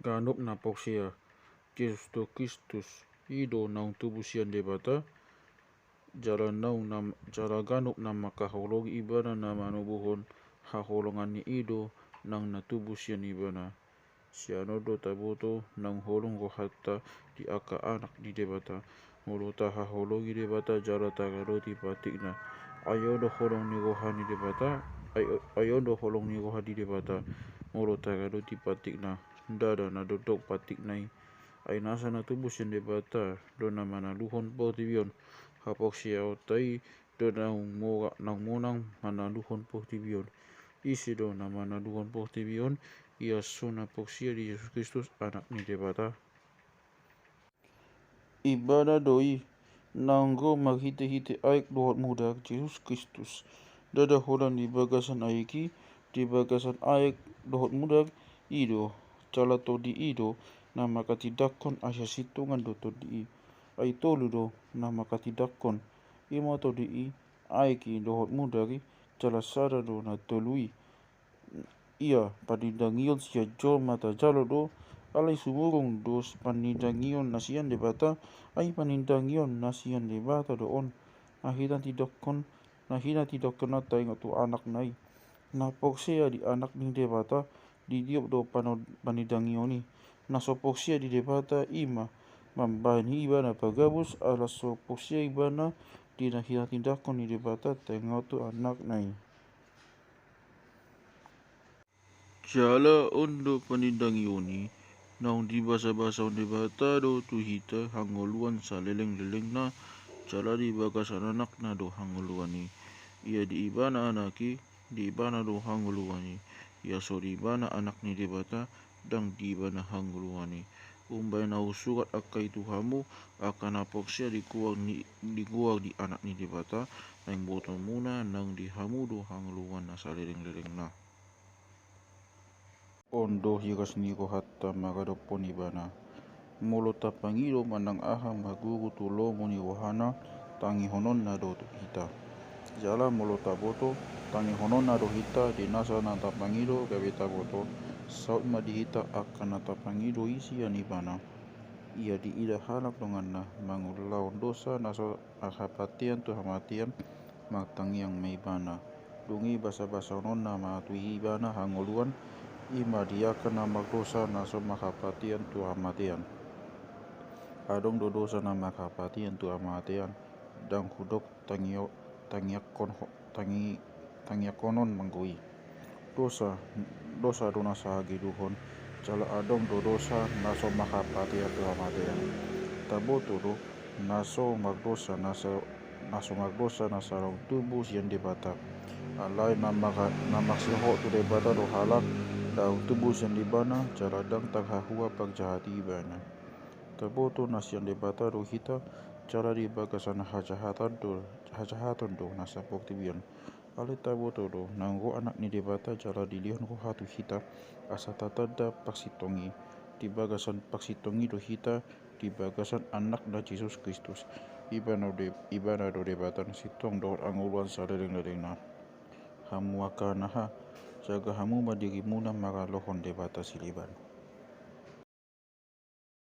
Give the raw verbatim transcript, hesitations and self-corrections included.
ganup na porsea Jesus do Kristus i do naung tubu sian Debata, jala naung na, jala ganup na mangkaholongi ibana na manubuhon haholonganna i do naung na tubu sian ibana. Sian on do taboto naung holong rohanta di angka anak ni Debata. Molo tahaholongi Debata jala taradoti pantikna, ai on do holong ni roha ni Debata, ai, ai on do holong ni roha ni Debata. Molo taradoti pantikna, ndada na dodok pantikna i. Ai nasa na tubu sian Debata do na manaluhon portibi on. Haporseaonta i do naung mora, naung monang manaluhon portibi on. Ise do na manaluhon portibi on? Ia so na porsea di Jesus Kristus, Anak ni Debata. Ibana do i, naung ro marhitehite aek dohot mudar, Jesus Kristus. Ndada holan di bagasan aek i, di bagasan aek dohot mudar i do, jala Tondi i do na manghatindanghon, ai hasintongan do Tondi i. Ai tolu do na manghatindanghon, i ma Tondi i, aek i dohot mudar i, jala sada do na tolu i. Ia panindangion sian jolma tajalo do, alai sumurung do panindangion na sian Debata. Ai panindangion na sian Debata do on, na hinatindanghon, na hinatindanghon na taringot tu Anakna i. Na porsea di Anak ni Debata, didiop do pano-, panindangion i. Na so porsea di Debata i ma mambahen ibana pargabus, ala so porsea ibana di na hinatindanghon ni Debata taringot tu Anakna i. Jala on do panindangion i, naung dibasabasahon Debata do tu hita hangoluan salelenglelengna, jala di bagasan Anakna do hangoluan i. Ia di ibana Anak i, di ibana do hangoluan i. Ia so di ibana Anak ni Debata, ndang di ibana hangoluan i. Umbahen ahu surat angka i tu hamu, angka na porsea di goar ni, di goar di Anak ni Debata, naeng botoonmuna naung di hamu do hangoluan na salelenglelengna. On do hiras ni rohanta mangadophon ibana. Molo tapangido manang aha marguru tu lomo ni rohana, tangihononna do hita. Jala molo taboto, tangihononna do hita di nasa na tapangido gabe taboto, saut ma di hita angka na tapangido i sian ibana. Ia diida halak donganna mangulahon dosa na so marhapatean tu hamatean, martangiang ma ibana. Dung i basabasahononna ma tu ibana hangoluan, i ma di angka na mardosa na so marhapatean tu hamatean. Adong do dosa na marhapatean tu hamatean, ndang hudok tangio-, tangiangkon ho-, tangi-, tangiangkonon manggo i. Dosa, dosa do na sahagedon, jala adong do dosa na so marhapatean tu hamatean. Taboto do, na so mardosa na sa-, na so mardosa na so naung tubu sian Debata. Alai na mara-, na marsihot tu Debata do halak naung tubu sian ibana, jala ndang tarhahua parjahat ibana. Taboto na sian Debata do hita, jala di bagasan hajahatan do, hajahatan do nasa portibi on. Alai taboto do, naung ro Anak ni Debata jala dilehon roha tu hita, asa tatanda parsintong i. Di bagasan parsintong i do hita, di bagasan Anakna Jesus Kristus. Ibana do, ibana do Debata na sintong dohot hangoluan salelenglelengna. Hamu angka anaha, jaga hamu ma dirimuna maralohon Debata sileban.